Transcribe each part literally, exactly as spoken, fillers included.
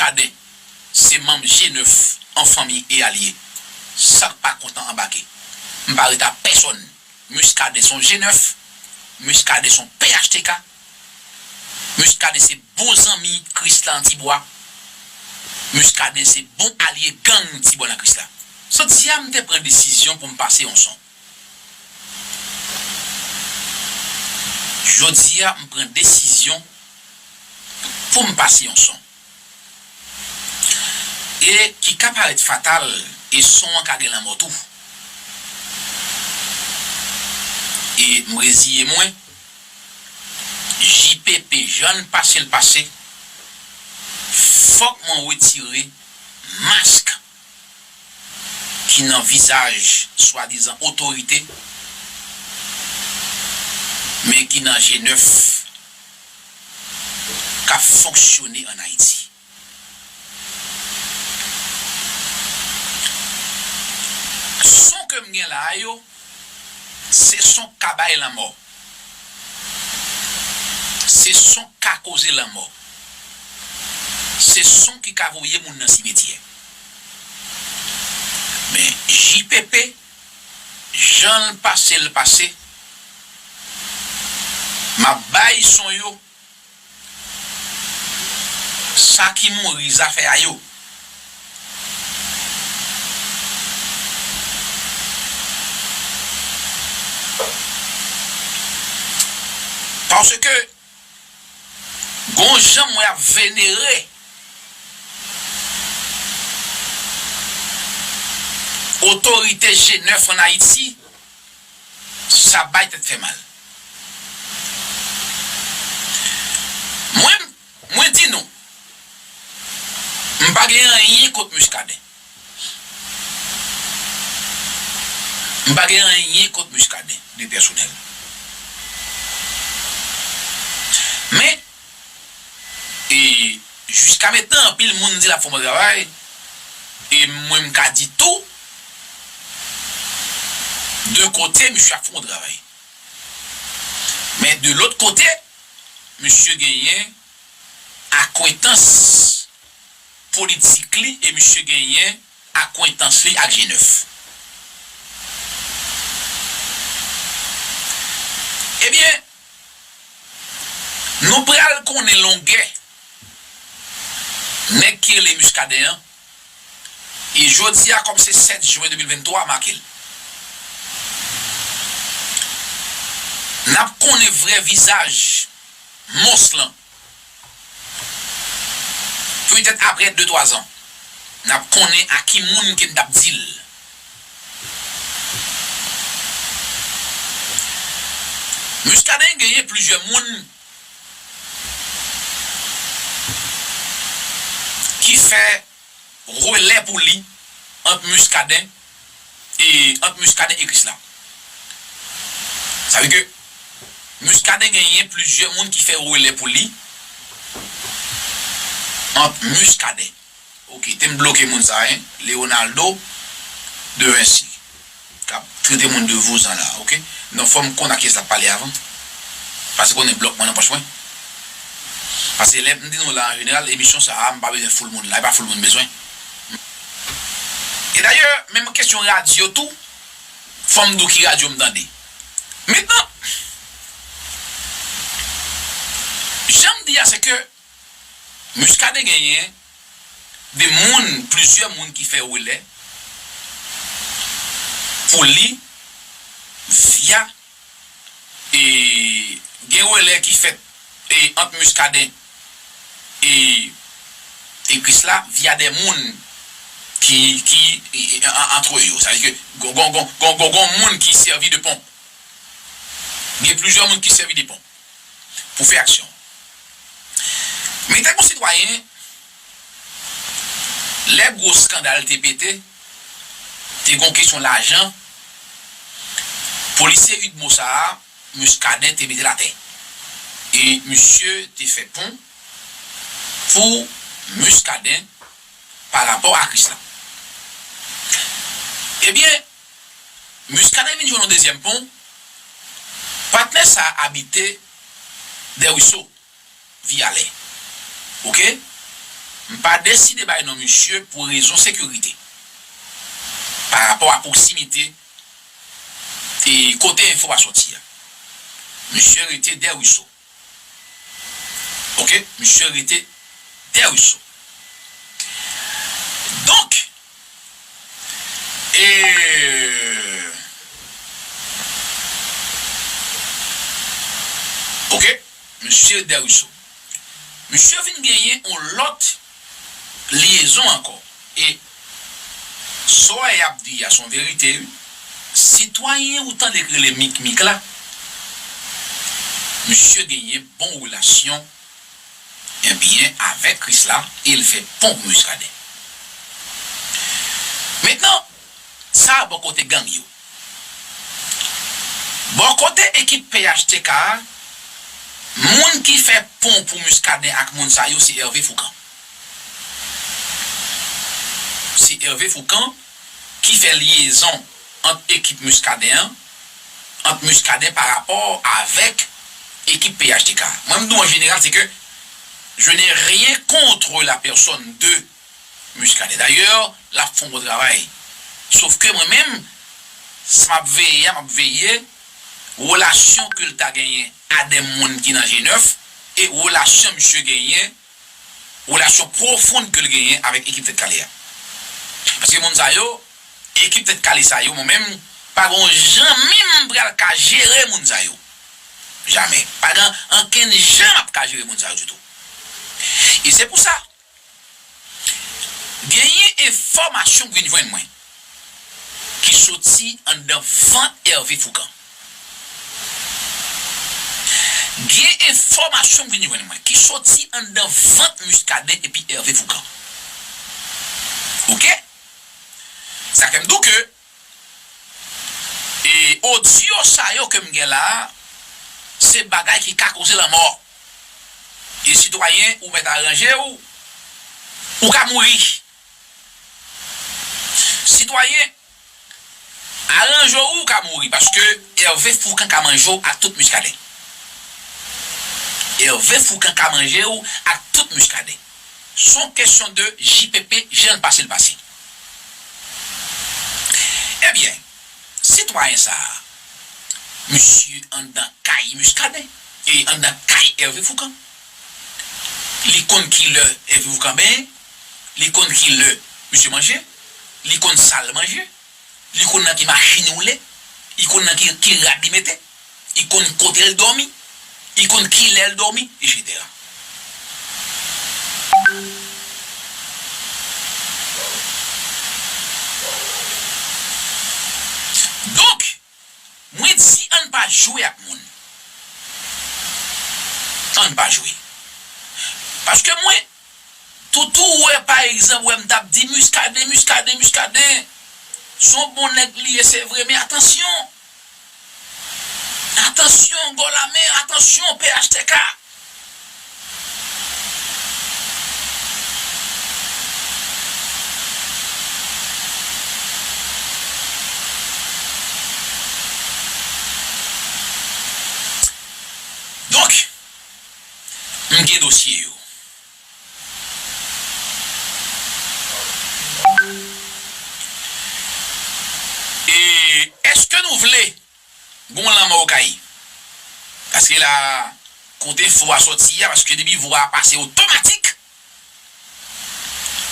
Muscadin se manm G nèf an fanmi e alye. Sa k pa kontan anbake. M pa ret a pèsonn. Muscadin se yon G nèf. Muscadin se yon P H T K. Muscadin se bon zanmi Krisla nan Tibwa. Muscadin se bon alye gang Tibwa nan Krisla. Jodi a m te pran desizyon pou m pase yon son. Jodi a m pran desizyon pou m pase yon son. E ki ka parèt fatal, e son an ka gen lanmò tou. E m reziye mwen, J P P, jan l pase l pase, fòk mwen retire mask ki nan vizaj swadizan otorite, men ki nan G nèf k ap fonksyone ann Ayiti. Son ke m gen la a yo, se son k ka bay lanmò. Se son k ka koze lanmò. Se son ki ka voye moun nan simetyè. Men J P P, jan l pase l pase, m ap bay son yo. Sa ki mouri, zafè a yo. Paske gon jan mwen ap venere otorite G nèf ann Ayiti, sa bay tèt fè mal. Mwen, mwen di nou, m pa gen anyen kont Muscadin. M pa gen anyen kont Muscadin, de pèsonèl. Men, e jiska mentnan, anpil moun di l ap fè yon bon travay, e mwen m ka di tou, de kote, misye ap fè yon travay. Men de lòt kote, misye genyen akwentans politik li e misye genyen akwentans li ak G nèf. Ebyen, nou pral konnen longè nèg ki rele Muscadin an, e jodi a, kòm se sèt jen de mil venntwa, make l. N ap konnen vrè vizaj mons lan. Petèt apre de twa zan, n ap konnen a ki moun ke n t ap di l. Muscadin genyen plizyè moun ki fè relè pou li ant Muscadin e ant Muscadin e Krisla. Sa vle ke Muscadin genyen plizyè moun ki fè relè pou li ant Muscadin. Ok, te m bloke moun sa, hein. Leonardo de Vinci k ap trete moun de vouzan la, ok? Non, fò m konn a kiyès l ap pale avan. Pase konnen blòk mwen nan pòch mwen. Pase lè m di nou la, an jeneral, emisyon sa a, m pa bezwen foul moun la, e pa foul moun m bezwen. E dayè, menm kesyon radyo tou, fò m di w ki radyo m tande. Mentnan, jan m di a, se ke Muscadin genyen de moun, plizyè moun ki fè relè pou li via, e gen relè ki fèt, e ant Muscadin e, e Krisla via de moun ki, ki, e, e, an, antre yo. Sa vle di ke gon, gon, gon, gon, gon, gon moun ki sèvi de pon. Gen plizyè moun ki sèvi de pon pou fè aksyon. Men te gon sitwayen, lè gwo eskandal te pete, te gon kesyon lajan, polisye Udmo sa a, Muscadin te mete l atè. E misye te fè pon pou Muscadin pa rapò a Krisla. Ebyen, Muscadin vin jwenn yon dezyèm pon, patnè sa a abite Dèwiso, Viyalè. Ok? M pa deside bay non misye pou rezon sekirite. Pa rapò a pwoksimite e kote enfo a sòti a. Misye rete Dè Riso. Oke? Misye rete Dè Riso. Donk, e, oke, misye Dè Riso. Misye vin genyen yon lòt lyezon ankò. E sa w wè y ap di a se yon verite, wi. Sitwayen ou tande k rele Mikmik la, misye genyen bon relasyon, ebyen, avèk Krisla, e l fè pon pou Muscadin. Mentnan, sa a bò kote gang yo. Bò kote ekip P H T K a, moun ki fè pon pou Muscadin ak moun sa yo, se Hervé Fourcand. Se Hervé Fourcand ki fè lyezon ant ekip Muscadin an, ant Muscadin pa rapò avèk ekip P H T K. Mwen, m di w an jeneral, se ke je n'ai rien contre la personne de Muscadin. Dayè, l ap fè yon bon travay. Sof ke mwen menm, sa m ap veye a, m ap veye relasyon ke l ta genyen a de moun ki nan G nèf e relasyon misye genyen, relasyon pwofon ke l genyen avèk ekip Tèt Kale a. Paske moun sa yo, ekip Tèt Kale sa yo, mwen menm, pa gen yon jan menm m pral ka jere moun sa yo. Jamè. Pa gen ankenn jan m ap ka jere moun sa yo ditou. E se pou sa, genyen enfòmasyon k vin jwenn mwen ki soti anndan vant Hervé Fourcand. Gen enfòmasyon k vin jwenn mwen ki soti anndan vant Muscadin epi Hervé Fourcand. Oke? Sa fè m di w ke E odyo sa yo ke m gen la a, se bagay ki ka koze lanmò. E sitwayen, ou mèt aranje w, ou ka mouri. Sitwayen, aranje w, ou ka mouri, paske Hervé Fourcand ka manje w ak tout Muscadin. Hervé Fourcand ka manje w ak tout Muscadin. Se yon kesyon de J P P, jan l pase, l pase. Ebyen, sitwayen sa a, misye anndan kay Muscadin, e anndan kay Hervé Fourcand. Li konn ki lè Hervé Fourcand benyen, li konn ki lè misye manje, li konn sa l manje. Li konn nan ki machin li woule, li konn nan ki, ki rad li mete, li konn kote l dòmi, li konn kilè l dòmi, etsetera. Donk, mwen di ann pa jwe ak moun. Ann pa jwe. Paske mwen, Toutou, ou wè, pa egzanp, wè m t ap di Muscadin, Muscadin, Muscadin. Se yon bon nèg li ye, se vre, men atansyon. Atansyon, Gòlame, atansyon, P H T K. Donk, m gen dosye yo. E èske nou vle gon lanmò okay? Paske la, kote enfo a sòti a, paske depi vwa a pase otomatik,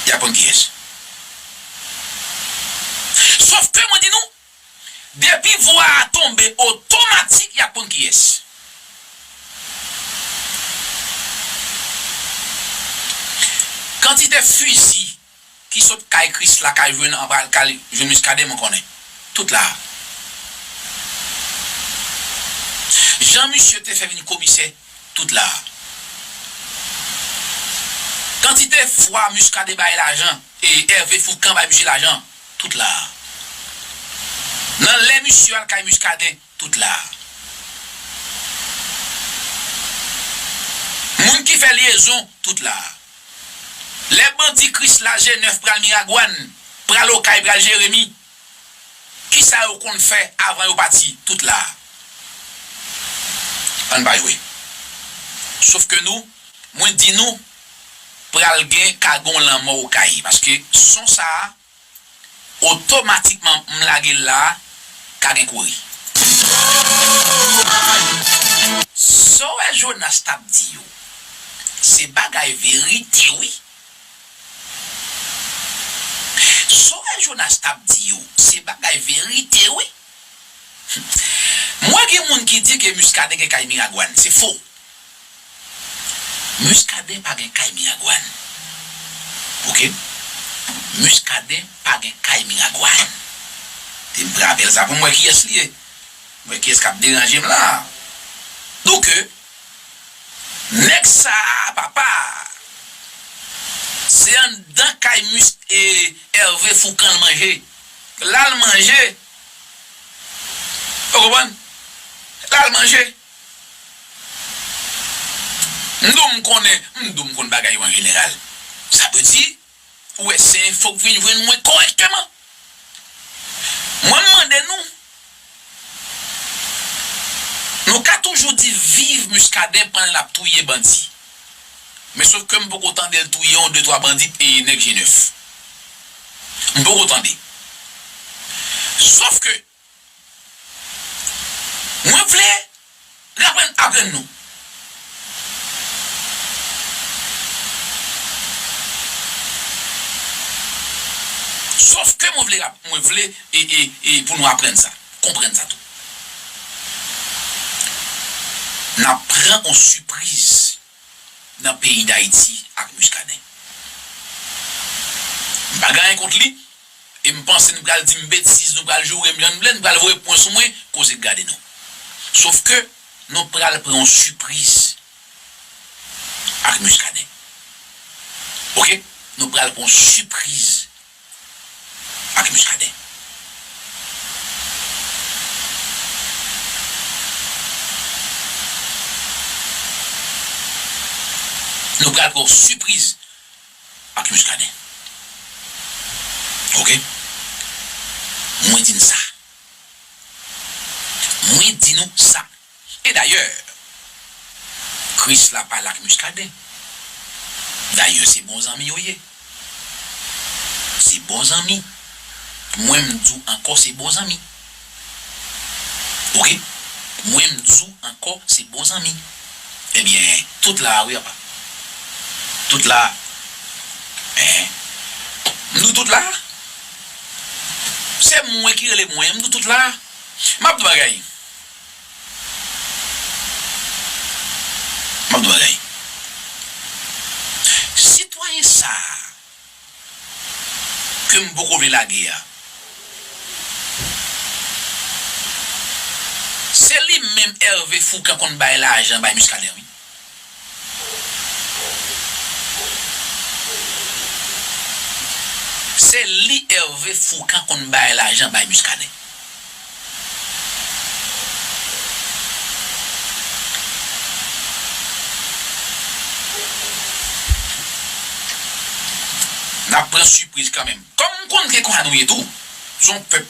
y ap konn kiyès. Sof ke mwen di nou, depi vwa a tonbe, otomatik y ap konn kiyès. Kantite fizi ki sot kay Krisla, kay jwenn anba, kay jwenn Muscadin, mwen konnen. Tout la. Jan misye te fè vin komisè, tout la. Kantite fwa Muscadin bay lajan, e Hervé Fourcand bay misye lajan, tout la. Nan lè misye al kay Muscadin, tout la. Moun ki fè lyezon, tout la. Lè bandi Krisla, G nèf pral Miragwàn, pral Okay, pral Jeremi, kisa yo konn fè avan yo pati? Tout la. Ann pa jwe. Sof ke nou, mwen di nou, pral gen, ka gen yon lanmò okay, paske son sa a, otomatikman m lage l la, ka gen kouri. Sa w wè Jonas t ap di yo, se bagay verite wi. Sa w wè Jonas t ap di yo, se bagay verite wi. M wè gen moun ki di ke Muscadin gen kay Miragwàn. Se fo. Muscadin pa gen kay Miragwàn. Oke? Muscadin pa gen kay Miragwàn. E m pran apèl sa pou m wè kiyès li ye. M wè kiyès k ap deranje m la. Donk, nèg sa a, papa, se anndan kay Mus-, e, Hervé Fourcand l manje. La l manje. Ou konprann? La l manje. M di w m konnen, m di w m konn bagay yo an jeneral. Sa vle di, ou wè, se enfo k vin jwenn mwen kòrèkteman. Mwen, m mande nou, nou ka toujou di viv Muscadin pandan l ap touye bandi. Men sof ke m poko tande l touye yon de twa bandi e nèg G nèf. M poko tande. Sof ke mwen vle aprann, aprann nou. Sof ke mwen vle rap-, mwen vle e, e, e pou nou aprann sa, konprann sa tou. N ap pran yon sipriz nan peyi Dayiti ak Muscadin. M pa gen anyen kont li, e m panse nou pral di m betiz, nou pral joure m jan n vle, nou pral voye pwen sou mwen, koze k gade nou. Sof ke nou pral pran yon sipriz ak Muscadin. Oke? Nou pral pran yon sipriz ak Muscadin. Nou pral pran sipriz ak Muscadin. Oke? Mwen di n sa. Mwen di nou sa. E dayè, Krisla pale ak Muscadin. Dayè, se bon zanmi yo ye. Se bon zanmi. Mwen, m di w ankò, se bon zanmi. Oke? Mwen, m di w ankò, se bon zanmi. Ebyen, tout la a wi, apa. Tout la a. Hein? M di w tout la a. Se mwen ki rele mwen, m di w tout la a. M ap di w bagay. M ap di w bagay. Sitwayen sa a ke m poko vle lage a, se li menm Hervé Fourcand konn bay lajan bay Muscadin wi. Se li Hervé Fourcand konn bay lajan bay Muscadin. N ap pran sipriz kanmenm. Kòm m konn ke konsa nou ye tou, se yon pèp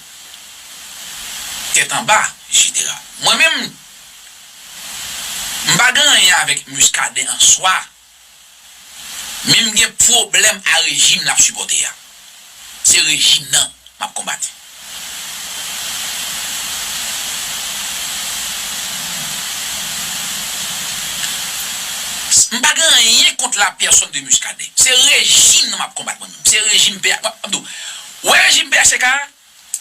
tèt anba, etsetera. Mwen menm, m pa gen anyen avèk Muscadin an swa, men m gen pwoblèm a rejim l ap sipòte a. Se rejim nan m ap konbat. M pa gen anyen kont la pèsòn de Muscadin. Se rejim nan m ap konbat mwen menm. Se rejim P H, m ap, m ap di w, wè rejim P H T K a,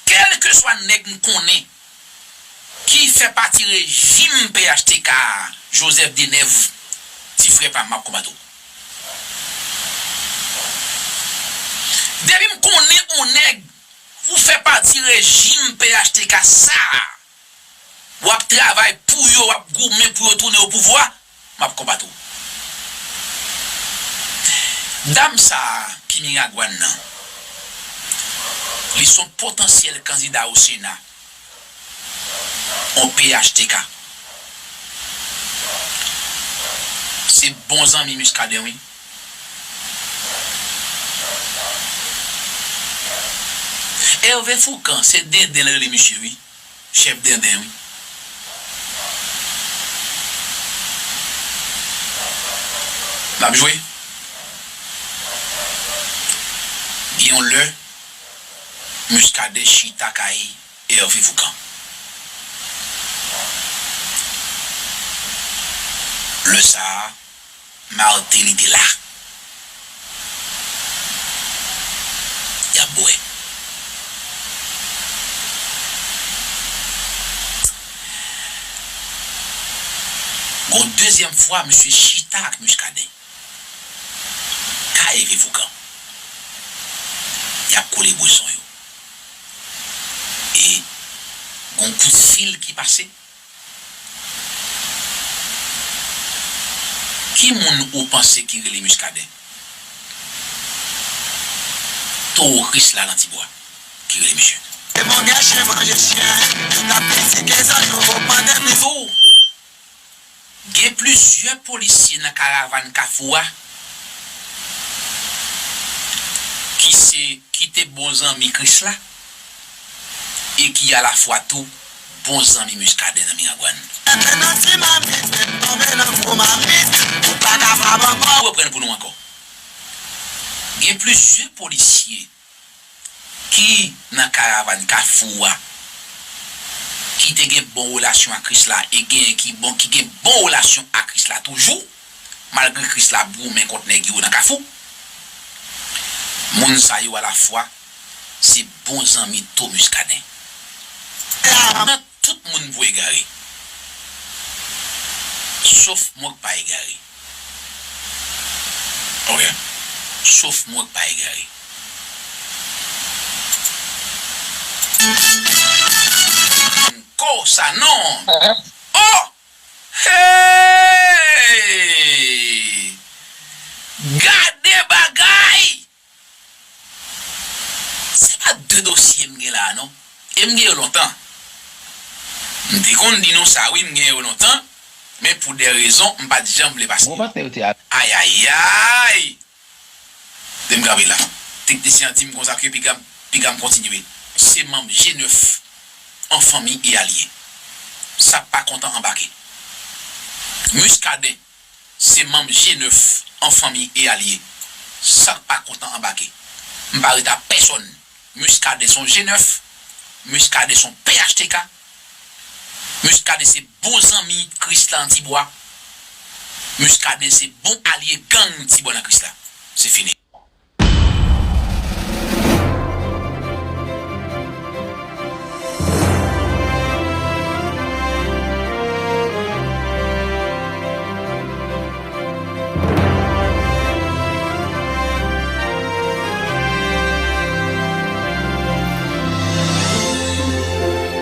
kèlkeswa nèg m konnen ki fè pati rejim P H T K a, Joseph Denève, ti frè pa m, m ap konbat ou. Depi m konnen yon nèg ou fè pati rejim P H T K sa a, w ap travay pou yo, w ap goumen pou yo tounen o pouvwa, m ap konbat ou. Dam sa a ki Miragwàn nan, li se yon potansyèl kandida o Sena, yon P H T K. Se bon zanmi Muscadin wi. Hervé Fourcand, se Denden l rele misye wi. Chèf Denden wi. N ap jwe. Gen yon lè, Muscadin chita kay Hervé Foucan. Lè sa a, Martelly te la. Y ap bwè. Gon dezyèm fwa, misye chita ak Muscadin. Ka Hervé Foucan. Y ap kole bweson yo. E gon kout fil ki pase. Ki moun ou panse ki rele Muscadin? Towo Krisla nan Tibwa ki rele misye. E bon gen chen manje chen, n ap kritike zòt, nou vo pran depi. Tou, gen plizyè polisye nan karavàn Kafou a ki se, ki te bon zanmi Krisla e ki alafwa tou bon zanmi Muscadin nan Miragwàn. Leve nan ti mamit, tonbe nan gwo mamit, ou pa kapab ankò. Reprann pou nou ankò. Gen plizyè polisye ki nan karavàn Kafou a, ki te gen bon relasyon ak Krisla e gen ki bon, ki gen bon relasyon ak Krisla toujou, malgre Krisla goumen kont nèg yo nan Kafou. Moun sa yo alafwa se bon zanmi To Muscadin. Tout moun pou egare. Sof mwen k pa egare. Ok. Sof mwen k pa egare. Ko sa non. Oh! Hey! Gade bagay! Se pa de dosye m gen la a non. E m gen yo lontan. M te konn di nou sa wi, m gen yo lontan, men pou de rezon m pa t janm vle pase. Gwo patnè yo te a. Ayayay! Te m kanpe la. Teknisyen an di m konsa ke piga m, piga m kontinye. Se manm G nèf an fanmi e alye. Sa k pa kontan anbake. Muscadin se manm G nèf an fanmi e alye. Sa k pa kontan anbake. M pa ret a pèsòn. Muscadin se yon G nèf. Muscadin se yon P H T K. Muscadin se bon zanmi Krisla nan Tibwa. Muscadin se bon alye gang Tibwa nan Krisla. Se fini.